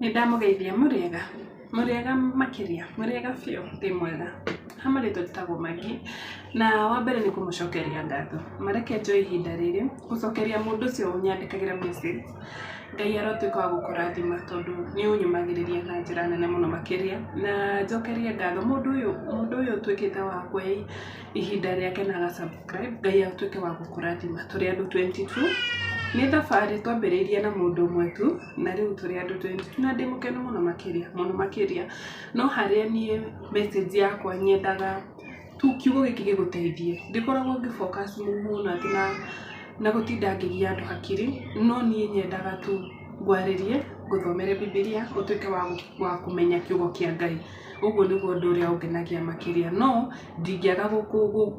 Nĩndamũgeithia mũrĩega? Mũrĩega makĩria, mũrĩega biũ, ndĩ mwega. Ha marĩtwa njĩtagwo Maggie, na wa mbere nĩ kũmũcokeria ngatho. Mareke njoe ihinda rĩrĩ gũcokeria mũndũ ũcio ũnyandĩkagĩra message. Ngai arotuĩka wa gũkũrathima tondũ nĩ ũnyũmagĩrĩria na njĩra nene mũno makĩria. Na njokerie ngatho mũndũ ũyũ ũtuĩkĩte wa kuoya ihinda rĩake na aga subscribe, Ngai atuĩke wa gũkũrathima. Tũrĩ andũ 22, nĩ thabarĩ twambĩrĩirie na mũndũ ũmwe tu, na rĩu tũrĩ andũ 22 na ndĩ mũkenu mũno makĩria, mũno makĩria. No harĩa niĩ message yakwa nyendaga tu kiugo gĩkĩ gĩgũteithie. Ndikoragwo ngĩ focus mũno atĩ na gũtinda ngĩgia andũ hakiri, no niĩ nyendaga tu ngwarĩrie, ngũthomere Bibilia, ũtuĩke wa kũmenya kiugo kĩa Ngai. Ũguo nĩguo ũndũ ũrĩa ũngenagia makĩria. No ndingĩaga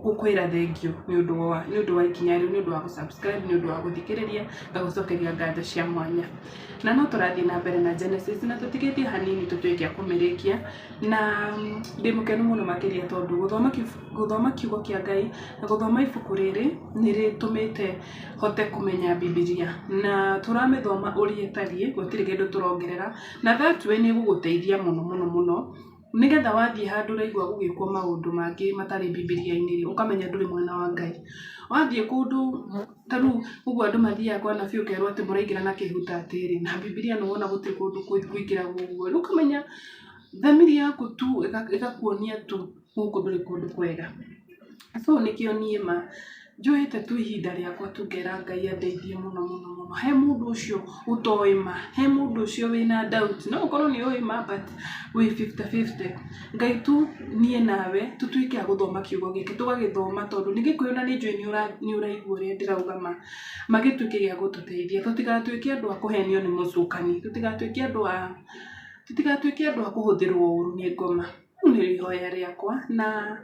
gũkwĩra thengiũ nĩ ũndũ wa ikinya rĩu, nĩ ũndũ wa gũ subscribe, nĩ ũndũ wa gũthikĩrĩria, ngagũcokeria ngatho cia mwanya. Na no tũrathiĩ na mbere na Genesis na tũtigĩtie hanini tũtuĩke a kũmĩrĩkia, na ndĩ mũkenu mũno makĩria tondũ gũthoma kiugo kĩa Ngai na gũthoma ibuku rĩrĩ nĩ rĩtũmĩte hote kũmenya Bibilia, na tũramĩthoma ũrĩa ĩtariĩ, gũtirĩ kĩndũ tũrongerera, na that way nĩ ĩgũgũteithia mũno mũno mũno, nĩgetha wathiĩ handũ ũraigua gũgĩkwo maũndũ mangĩ matarĩ Bibilia-inĩ rĩ, ũkamenya ndũrĩ mwena wa Ngai. Wathiĩ kũndũ ta rĩu ũguo andũ mathiaga kwa nabii ũkerwo atĩ mũraingĩra na kĩhutatĩ rĩ, na Bibilia nĩ wona gũtirĩ kũndũ kũingĩragwo ũguo rĩ, ũkamenya thamiri yaku tu ĩgakuonia tu gũkũ ndũrĩ kũndũ kwega. So nĩkĩo niĩ ma njoete tu ihinda rĩakwa tu ngera Ngai andeithie mũno mũno mũno. He mũndũ ũcio ũtoĩ ma, he mũndũ ũcio wĩna doubt, no ũkorwo nĩ ũĩ ma but wĩ 50-50. Ngai tu niĩ nawe tũtuĩke a gũthoma kiugo gĩkĩ, tũgagĩthoma tondũ nĩ Gĩkũyũ na nĩ njũĩ nĩ ũraigua ũrĩa ndĩrauga ma, ma gĩtuĩke gĩa gũtũteithia. Tũtigatuĩke andũ a kũhenio nĩ mũcukani, tũtigatuĩke andũ a kũhũthĩrwo ũru nĩ ngoma. Rĩu nĩ ihoya rĩakwa na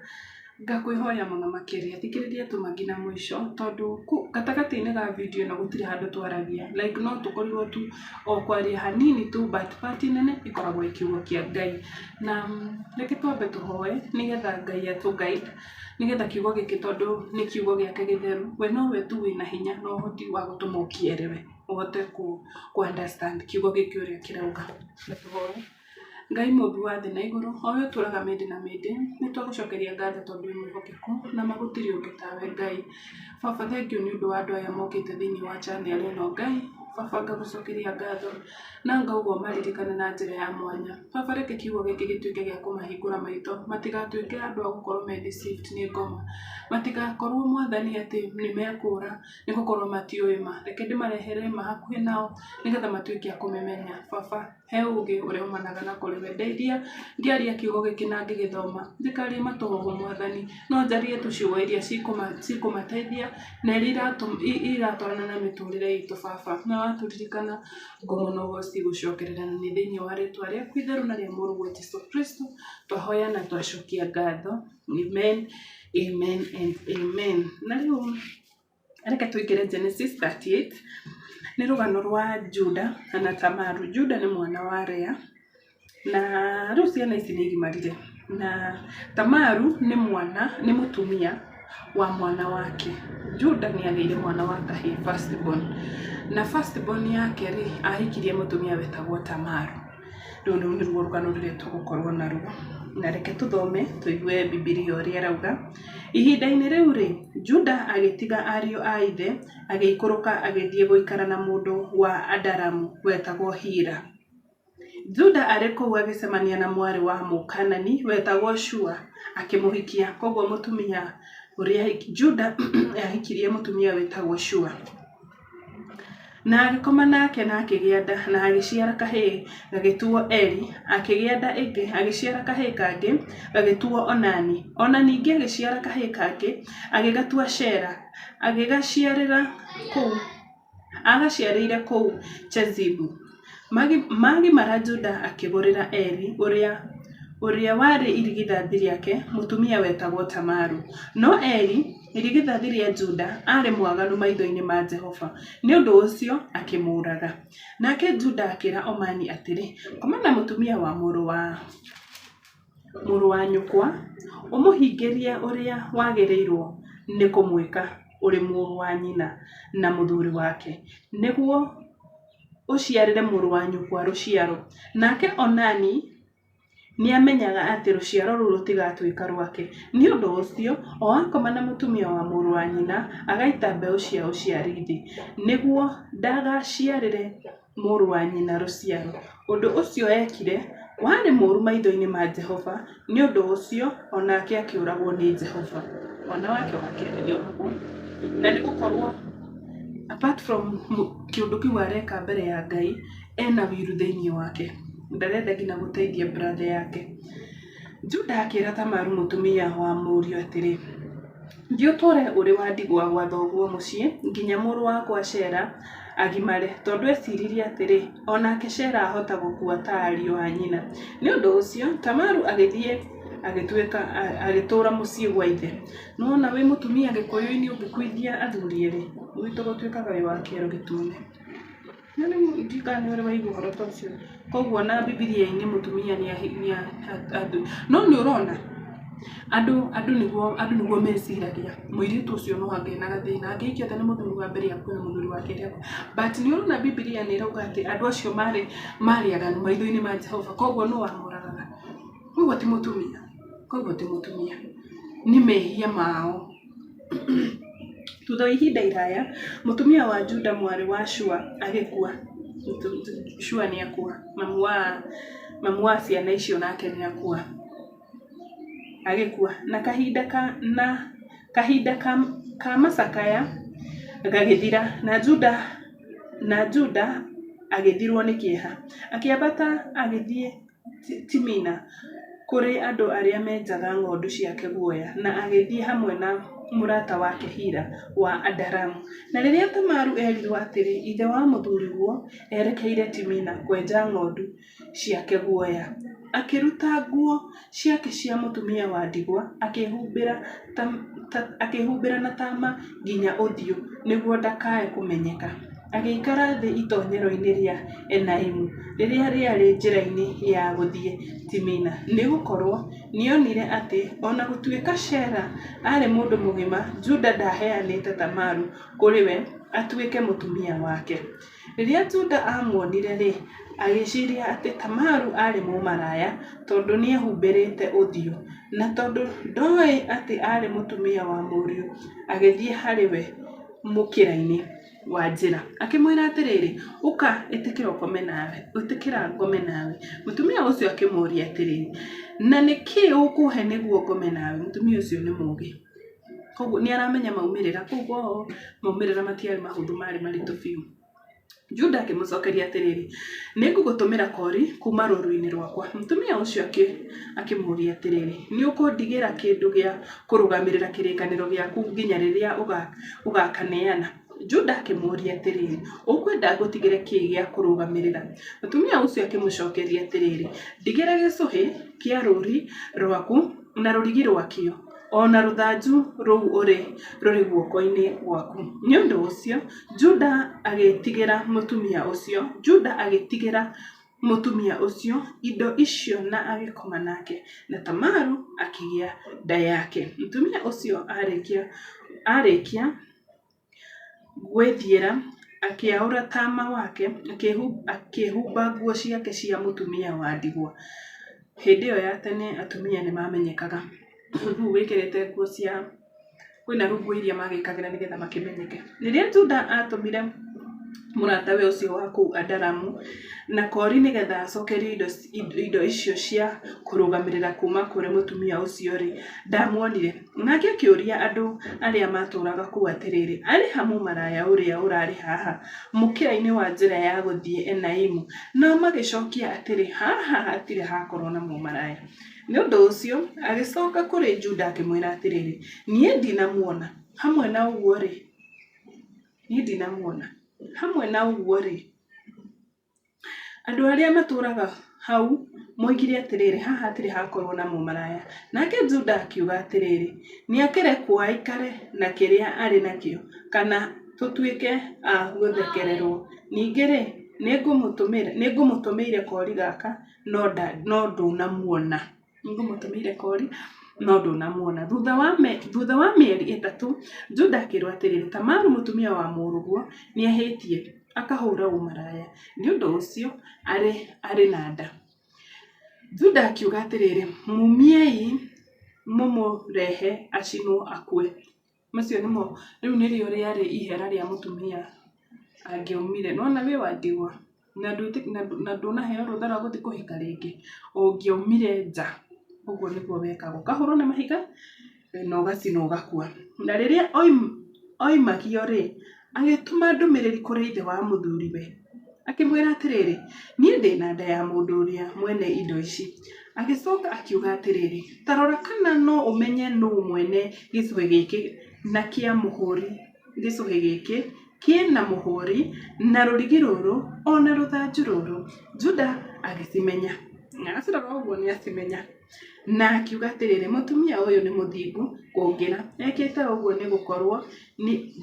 ngakwĩhoya mũno makĩria, thikĩrĩria tu nginya mũico tondũ gatagatĩ-inĩ ga video ĩno gũtirĩ handũ twaragia, like no tũkorirwo tu o kwaria hanini tu, but part nene ĩkoragwo ĩ kiugo kĩa Ngai. Na reke twambe tũhoe nĩgetha Ngai atũ guide, nĩgetha kiugo gĩkĩ, tondũ nĩ kiugo gĩake gĩtheru, we nowe tu wĩna hinya na ũhoti wa gũtũma ũkĩerewe, ũhote kũ understand kiugo gĩkĩ ũrĩa kĩrauga. Tũhoe. Ngai mũmbi wa thĩ na igũrũ, o we ũtũraga mĩndĩ na mĩndĩ, nĩ twagũcokeria ngatho tondũ wĩ mwĩhokeku na ma gũtirĩ ũngĩ tawe Ngai. Baba, thengiũ nĩ ũndũ wa andũ aya mokĩte thĩinĩ wa channel ĩno Ngai. Baba, ngagũcokeria ngatho na ngauga ũmaririkane na njĩra ya mwanya. Baba, reke kiugo gĩkĩ gĩtuĩke gĩa kũmahingũra maitho, matigatuĩke andũ a gũkorwo me deceived nĩ ngoma, matigakorwo Mwathani atĩ nĩ mekũra nĩ gũkorwo matiũĩ ma. Reke ndĩmarehere ma hakuhĩ nao nĩgetha matuĩke a kũmĩmenya. Baba, he ũgĩ ũrĩa umanaga na kũrĩ we. Ndeithia ngĩaria kiugo gĩkĩ na ngĩgĩthoma, ndikarie matũhũhũ Mwathani, no njarie tu ciugo iria cikũmateithia na iria iratwarana na mĩtũrĩre itũ Baba. Na watũririkana ngumo na ũgoci igũcokerera na nĩ thĩinĩ wa rĩtwa rĩaku itheru na rĩa mũrũguo Jesũ Kristo twahoya na twacokia ngatho. Amen, amen and amen. Na rĩu reke tũingĩre Genesis 38, nĩ rũgano rwa Juda na Tamaru. Juda nĩ mwana wa Lea, na rĩu ciana ici nĩ igimarire, na Tamaru nĩ mwana, nĩ mũtumia wa mwana wake. Juda nĩ agĩire mwana wa kahĩĩ, first born, na first born yake rĩ, ahikirie mũtumia wetagwo Tamaru. Rĩu rũu nĩruo rũgano rũrĩa tũgũkorwo naruo, na reke tũthome tũigue Bibilia ũrĩa ĩrauga. Ihinda-inĩ rĩu rĩ, Juda agĩtiga ariũ a ithe, agĩikũrũka agĩthiĩ gũikara na mũndũ wa Adulamu wetagwo Hira. Juda arĩ kũu agĩcemania na mwarĩ wa Mũkaanani wetagwo Shua, akĩmũhikia. Koguo mũtumia ũrĩa Juda ahikirie mũtumia wetagwo Shua. Na agĩkoma nake na akĩgĩa nda na agĩciara kahĩĩ gagĩtuo Eri. Akĩgĩa nda ĩngĩ agĩciara kahĩĩ kangĩ gagĩtuo Onani. O na ningĩ agĩciara kahĩĩ kangĩ agĩgatua Shela. Agĩgaciarĩra kũu agaciarĩire kũu Chezibu. Magimara Juda akĩgũrĩra Eri ũrĩa warĩ irigithathi rĩake mũtumia wetagwo Tamaru. No Eri, irigithathi rĩa Juda, aarĩ mwaganu maitho-inĩ ma Jehova, nĩ ũndũ ũcio akĩmũũraga. Nake Juda akĩĩra Omani atĩrĩ, Koma na mũtumia wa mũrũ wa nyũkwa, ũmũhingĩrie ũrĩa wagĩrĩirũo nĩ kũmwĩka ũrĩ mũrũ wa nyina na mũthuri wake, nĩguo ũciarĩre mũrũ wa nyũkwa rũciaro. Nake Onani nĩamenyaga atĩ rũciaro rũu rũtigatuĩka rwake, nĩ ũndũ ũcio o akoma na mũtumia wa mũrũ wa nyina, agaita mbeũ cia ũciari thĩ, nĩguo ndagaciarĩre mũrũ wa nyina rũciaro. Ũndũ ũcio eekire warĩ mũũru maitho-inĩ ma Jehova, nĩ ũndũ ũcio o nake akĩũragwo nĩ Jehova. Mwana wake wa kerĩ nĩ oragwo, na nĩ gũkorwo apart from kĩũndũ kĩu areka mbere ya Ngai, ena wiru thĩinĩ wake, ndarenda nginya gũteithia brother yake. Juda akĩra Tamaru mũtumia wa mũriũ atĩrĩ, Thiĩ ũtũũre ũrĩ wa ndigwa gwa thoguo mũciĩ nginya mũrũ wakwa Shela agimare, tondũ eeciririe atĩrĩ, 'O nake Shela ahota gũkua ta ariũ a nyina. Nĩ ũndũ ũcio Tamaru agĩthiĩ agĩtuĩka agĩtũũra mũciĩ gwa ithe. Nĩ wona wĩ mũtumia gĩkũyũ-inĩ ũngĩkuithia athuri erĩ, gwitũ gũtuĩkaga wĩ wa kĩero gĩtune. Na rĩu ndiũĩ kana nĩ ũrĩ waigua ũhoro ta ũcio. Koguo ona Bibilia-inĩ mũtumia nĩ no nĩ ũrona andũ andũ nĩguo andũ nĩguo meciragia mũirĩtu ũcio no agĩe na gathĩna, angĩhikio atĩa na mũthuri wa mbere akue na mũthuri wa kerĩ akue. But nĩ ũrona Bibilia nĩ ĩrauga atĩ andũ acio marĩ marĩ aganu maitho-inĩ ma Jehova koguo nũ wamoragaga? Koguo ti mũtumia, koguo ti mũtumia, nĩ mehia mao. Thutha wa ihinda iraya, mũtumia wa Juda mwarĩ wa Shua agĩkua. Shua nĩ akua, mamu wa ciana icio nake nĩ akua. Agĩkua. Na kahinda ka, na kahinda ka, ka macakaya gagĩthira, na Juda agĩthirwo nĩ kĩeha. Akĩambata agĩthiĩ Timina kũrĩ andũ arĩa meenjaga ng'ondu ciake guoya, na agĩthiĩ hamwe na mũrata wake Hira wa Adulamu. Na rĩrĩa Tamaru eerirũo atĩrĩ, Ithe wa mũthuriguo erekeire Timina kwenja ng'ondu ciake guoya, akĩruta nguo ciake cia mũtumia wa ndigwa, akĩĩhumbĩra na taama nginya ũthiũ nĩguo ndakae kũmenyeka. Agĩikara thĩ itoonyero-inĩ rĩa Enaimu, rĩrĩa rĩarĩ njĩra-inĩ ya gũthiĩ Timina, nĩ gũkorũo nĩoonire atĩ o na gũtuĩka Shela aarĩ mũndũ mũgima, Juda ndaaheanĩte Tamaru kũrĩ we atuĩke mũtumia wake. Rĩrĩa Juda aamuonire-rĩ, agĩĩciiria atĩ Tamaru aarĩ mũmaraya tondũ nĩehumbĩrĩte ũthiũ. Na tondũ ndooĩ atĩ aarĩ mũtumia wa mũriũ, agĩthiĩ harĩ we mũkĩra-inĩ wa njĩra, akĩmwĩra atĩrĩrĩ, Ũka, ĩtĩkĩra ũkome nawe, ĩtĩkĩra ngome nawe. Mũtumia ũcio akĩmũũria atĩrĩ, Na nĩ kĩĩ ũkũhe nĩguo ngome nawe? Mũtumia ũcio nĩ mũũgĩ, koguo nĩ aramenya maumĩrĩra, koguo maumĩrĩra matiarĩ mahũthũ, marĩ maritũ biũ. Juda akĩmũcokeria atĩrĩrĩ, Nĩ ngũgũtũmĩra kori kuuma rũũru-inĩ rwakwa. Mũtumia ũcio akĩmũũria atĩrĩrĩ, Nĩ ũkũndigĩra kĩndũ gĩa kũrũgamĩrĩra kĩrĩkanĩro gĩaku nginya rĩrĩa ũgaakaneana? Juda akĩmũũria atĩrĩrĩ, Ũkwenda ngũtigĩre kĩĩ gĩa kũrũgamĩrĩra? Mũtumia ũcio akĩmũcokeria atĩrĩrĩ, Ndigĩra gĩcũhĩ kĩa rũũri rwaku na rũrigi rwakĩo, o na rũthanju rũu rũrĩ guoko-inĩ gwaku. Nĩ ũndũ ũcio Juda agĩtigĩra mũtumia ũcio, Juda agĩtigĩra mũtumia ũcio indo icio na agĩkoma nake, na Tamaru akĩgĩa nda yake. Mũtumia ũcio arĩkia gwĩthiĩra, akĩaũra taama wake, akĩĩhumba nguo ciake cia mũtumia wa ndigwa. Hĩndĩ ĩyo ya tene atumia nĩ mamenyekaga. Rĩu wĩkĩrĩte nguo cia, kwĩna rĩu nguo iria magĩkagĩra nĩgetha makĩmenyeke. Rĩrĩa Juda atũmire mũratawe ũcio wa kũu Adulamu na kori nĩgetha acokerio indo icio cia kũrũgamĩrĩra kuuma kũrĩ mũtumia ũcio-rĩ, ndaamuonire. Nake akĩũria andũ arĩa maatũũraga kũu atĩrĩ, Arĩ ha mũmaraya ũrĩa ũraarĩ haha mũkĩra-inĩ wa njĩra ya gũthiĩ Enaimu? Nao magĩcokia atĩrĩ, Haha hatirĩ hakorũo na mũmaraya. Nĩ ũndũ ũcio agĩcoka kũrĩ Juda akĩmwĩra atĩrĩ, Niĩ ndinamuona. Hamwe na ũguo-rĩ, niĩ ndinamuona. Hamwe na ũguo-rĩ, Andũ arĩa matũũraga hau moigire atĩrĩ, 'Haha hatirĩ hakorũo na mũmaraya. Nake Juda akiuga atĩrĩ, Nĩakĩrekwo aikare na kĩrĩa arĩ nakĩo, kana tũtuĩke a gũthekererũo. Ningĩ-rĩ, nĩngũmũtũmĩire kori gaka, no ndũnamuona. Nĩngũmũtũmĩire kori, no ndũnamuona. Thutha wa mĩeri 3, Juda akĩĩrwo atĩrĩ, Tamaru mũtumia wa mũrũguo nĩahĩtie. akahũũra ũmaraya, nĩ ũndũ ũcio arĩ na nda. Juda akiuga atĩrĩrĩ, "Mumiei mũmũrehe acinwo akue." Macio nĩmo rĩu nĩrĩo rĩarĩ ihera rĩa mũtumia angĩaumire. Nĩwona wĩ wa ndigwa na ndũnaheo rũtha rwa gũthiĩ kũhika rĩngĩ, ũngĩaumire nja, ũguo nĩguo wekagwo. Ũkahũrwo na mahiga na ũgacinwo ũgakua. Na rĩrĩa oimagio-rĩ, agĩtũma ndũmĩrĩri kũrĩ ithe wa mũthuriwe, akĩmwĩra atĩrĩrĩ, "Niĩ ndĩ na nda ya mũndũ ũrĩa mwene indo ici." Agĩcoka akiuga atĩrĩrĩ, "Ta rora kana no ũmenye nũũ mwene gĩcũhĩ gĩkĩ na kĩa mũhũri gĩcũhĩ gĩkĩ kĩ na mũhũri na rũrigi rũrũ o na rũthanju rũrũ." Juda agĩcimenya. Na acirora ũguo nĩ acimenya. Na akiuga atĩrĩrĩ, "Mũtumia ũyũ nĩ mũthingu kũngĩra. Ekĩte ũguo nĩ gũkorũo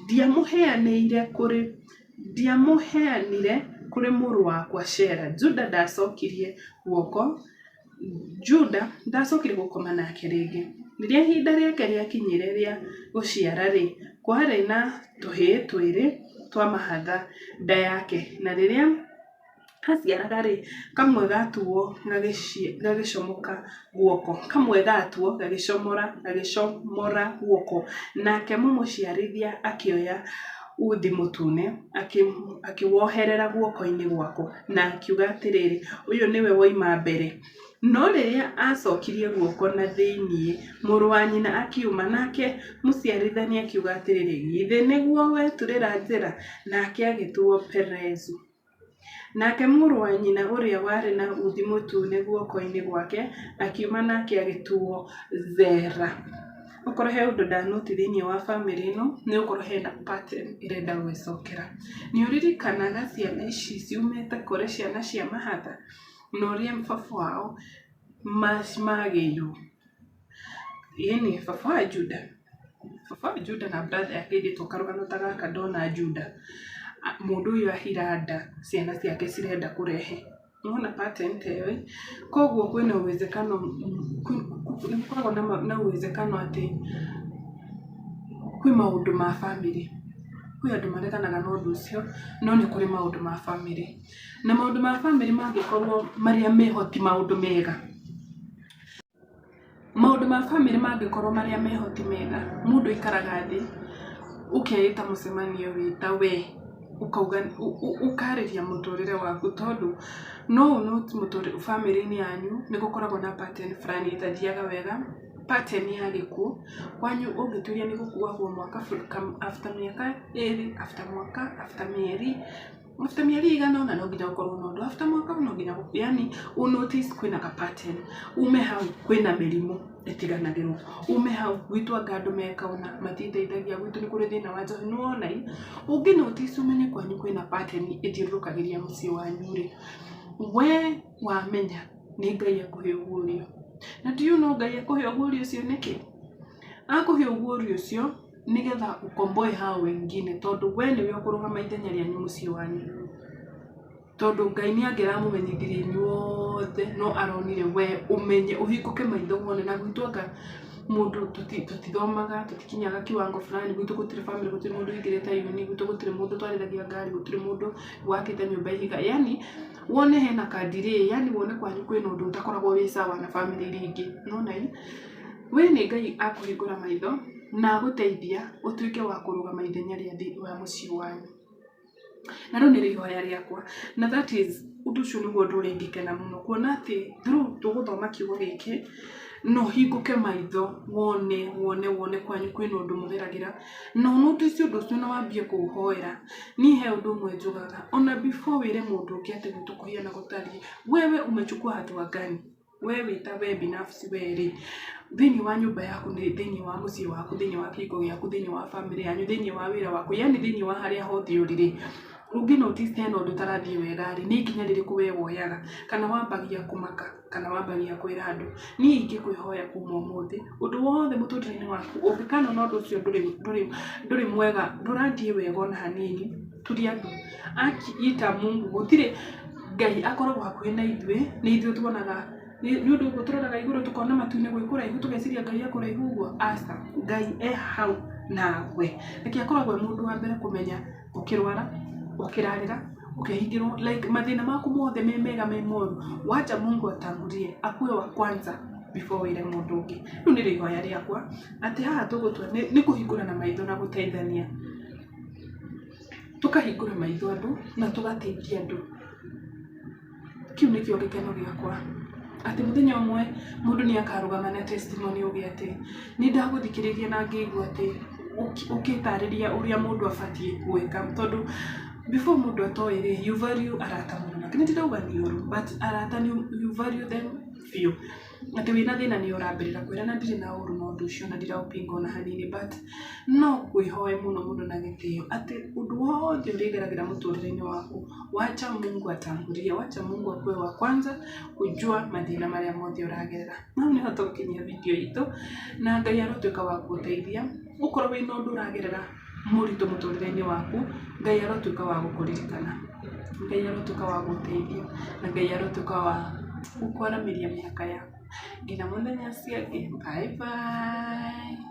ndiamũheanire kũrĩ ndiamũheanire kũrĩ mũrũ wakwa Shela." Juda ndacokirie guoko Juda ndacokire gũkoma nake rĩngĩ. Rĩrĩa ihinda rĩake rĩakinyire rĩa gũciara-rĩ, kwarĩ na tũhĩĩ twĩrĩ twa mahatha nda yake, na rĩrĩa aciaraga-rĩ, kamwe gatuo gagĩcomoka guoko, kamwe gatuo gagĩcomora guoko, nake mũmũciarithia akĩoya uthi mũtune akĩwoherera guoko-inĩ gwakwa, na akiuga atĩrĩrĩ, "Ũyũ nĩwe woima mbere." No rĩrĩa acokirie guoko na thĩinĩ, mũrũ wa nyina akiuma, nake mũciarithania akiuga atĩrĩrĩ, "Githĩ nĩguo weturĩra njĩra?" Nake agĩtuo Perezu. Nake mũrũ wa nyina ũrĩa warĩ na uthi mũtune guoko-inĩ gwake akiuma nake agĩtuo Zera. Okorwo he ũndũ ndanoti thĩinĩ wa bamĩrĩ ĩno, nĩ gũkorwo hena pattern ĩrenda gwĩcokera. Nĩ ũririkanaga ciana ici ciumĩte kũrĩ ciana cia mahatha na ũrĩa baba wao magĩirwo? Ĩni, baba wa Juda. Baba wa Juda na brother yake airĩtu karũgano ta gaka ndona Juda. Mũndũ ũyũ ahira nda ciana ciake cirenda kũrehe. Nĩwona pattern ta ĩyo ĩ? Koguo kwĩna uwezekano nĩ gũkoragwo na uwezekano atĩ kwĩ maũndũ ma bamĩrĩ. Kwĩ andũ mareganaga na ũndũ ũcio, no nĩ kũrĩ maũndũ ma bamĩrĩ. Na maũndũ ma bamĩrĩ mangĩkorwo marĩa meho ti maũndũ mega. Maũndũ ma bamĩrĩ mangĩkorwo marĩa meho ti mega, mũndũ aikaraga thĩ, ũkeĩta mũcemanio wĩ ta we, ũkauga ũkarĩria mũtũrĩre waku tondũ no ũ note bamĩrĩ-inĩ yanyu nĩ gũkoragwo na pattern fulani ĩtathiaga wega, pattern ya gĩkuũ, kwanyu ũngĩtuĩria nĩ gũkuagwo mwaka after mĩaka ĩrĩ, after mwaka, after mĩeri, after mĩeri ĩigana ũna no nginya gũkorwo na ũndũ, after mwaka no nginya, yani ũ notice kwĩna ka pattern, ume hau kwĩna mĩrimũ ĩtiganagĩrwo, ume hau gwitũ anga andũ meka ũna matiteithagia, gwitũ nĩ kũrĩ thĩna wa njohi, nĩwona ĩ, ũngĩ notice ũmenye kwanyu kwĩna pattern ĩthiũrũrũkagĩria mũciĩ wanyu rĩ, we wamenya nĩ Ngai akũhe ũguũrio. Na do you know Ngai akũhe ũguũrio ũcio nĩkĩ? Akũhe ũguũrio ũcio nĩgetha ũkomboe hao wengine tondũ we nĩwe ũkũrũgama ithenya rĩanyu mũciĩ wanyu. Tondũ Ngai nĩ angĩramũmenyithirie inyuothe no aronire we ũmenye ũhingũke maitho wone na gwitũ anga mũndũ tũtithomaga tũtikinyaga kiwango fulani gwitũ gũtirĩ bamĩrĩ gũtirĩ mũndũ ũingĩrĩte uni gwitũ gũtirĩ mũndũ ũtwarithagia ngari gũtirĩ mũndũ wakĩte nyũmba ihiga yani wone hena ka delay yani wone kwanyu kwĩna ũndũ ũtakoragwo wĩ sawa na bamĩrĩ iria ingĩ nĩwona ĩ we nĩ Ngai akũhingũra maitho na agũteithia ũtuĩke wa kũrũgama ithenya rĩa mũciĩ wanyu. Na rĩu nĩrĩo ihoya rĩakwa na that is ũndũ ũcio nĩguo ũndũ ũrĩa ingĩkena mũno kuona atĩ through tũgũthoma kiugo gĩkĩ na ũhingũke maitho wone wone wone kwanyu kwĩna ũndũ mũgeragĩra na ũ notice ũndũ ũcio na wambie kũũhoera. Niĩ he ũndũ ũmwe njugaga ona before wĩre mũndũ ũngĩ atĩ gwitũ kũhiana gũtariĩ, wewe umechukua hatua gani? We wĩ ta we binafsi we rĩ, thĩinĩ wa nyũmba yaku, thĩinĩ wa mũciĩ waku, thĩinĩ wa kĩhiko gĩaku, thĩinĩ wa bamĩrĩ yanyu, thĩinĩ wa wĩra waku, yani thĩinĩ wa harĩa hothe ũrĩ rĩ, ũngĩ notice hena ũndũ ũtarathiĩ wega rĩ, nĩ ikinya rĩrĩkũ we woyaga? Kana wambagia kũmaka kana wambagia kwĩra andũ? Niĩ ingĩkwĩhoya kuma ũmũthĩ, ũndũ wothe mũtũrĩre-inĩ waku ũngĩkanona ũndũ ũcio ndũrĩ mwega, ndũrathiĩ wega ona hanini, turia ndu. Aki ita Mungu gũtirĩ Ngai akoragwo hakuhĩ na ithuĩ, nĩ ithuĩ tuonaga, nĩ ũndũ ũguo tũroraga igũrũ tũkona matu-inĩ gwĩ kũraihu tũgeciria Ngai e kũraihu ũguo, aca, Ngai e hau nawe. Reke akoragwo e mũndũ wa mbere kũmenya ũkĩrwara, Ũkĩrarĩra, ũkĩhingĩrwo, like mathĩna maku mothe me mega me moru, wacha Mungu atangulie, akuwe wa kwanza before wĩre mũndũ ũngĩ. Rĩu nĩrĩo ihoya rĩakwa, atĩ haha tũgũtua nĩ kũhingũrana maitho na gũteithania. Tũkahingũra maitho andũ na tũgateithia andũ. Kĩu nĩkĩo gĩkeno gĩakwa, atĩ mũthenya ũmwe mũndũ nĩ akarũgama na testimony auge atĩ, nĩ ndagũthikĩrĩirie na ngĩigua atĩ ũkĩtarĩria ũrĩa mũndũ abatiĩ gwĩka tondũ before mũndũ atoĩ rĩ, you value arata mũno. Na ndirauga nĩ ũru but arata you value them biũ. Atĩ wĩna thĩna nĩo ũrambĩrĩra kwĩra na ndirĩ na ũru na ũndũ ũcio na ndiraũpinga ona hanini but no ngwĩhoe mũno mũno na gĩtĩo atĩ ũndũ wothe ũrĩgeragĩra mũtũrĩre-inĩ waku, wacha Mungu atangulie, wacha Mungu akuwe wa kwanza kujua mathĩna marĩa mothe ũragerera. Hau nĩho tũgũkinyia video itũ na Ngai arotuĩka wa gũgũteithia, okorwo wĩna ũndũ ũragerera mũritũ mũtũrĩre-inĩ waku, Ngai arotuĩka wa gũkũririkana, Ngai arotuĩka wa gũgũteithia na Ngai arotuĩka wa gũkwaramĩria mĩhaka yaku. Nginya mũthenya ũcio ũngĩ, bye bye.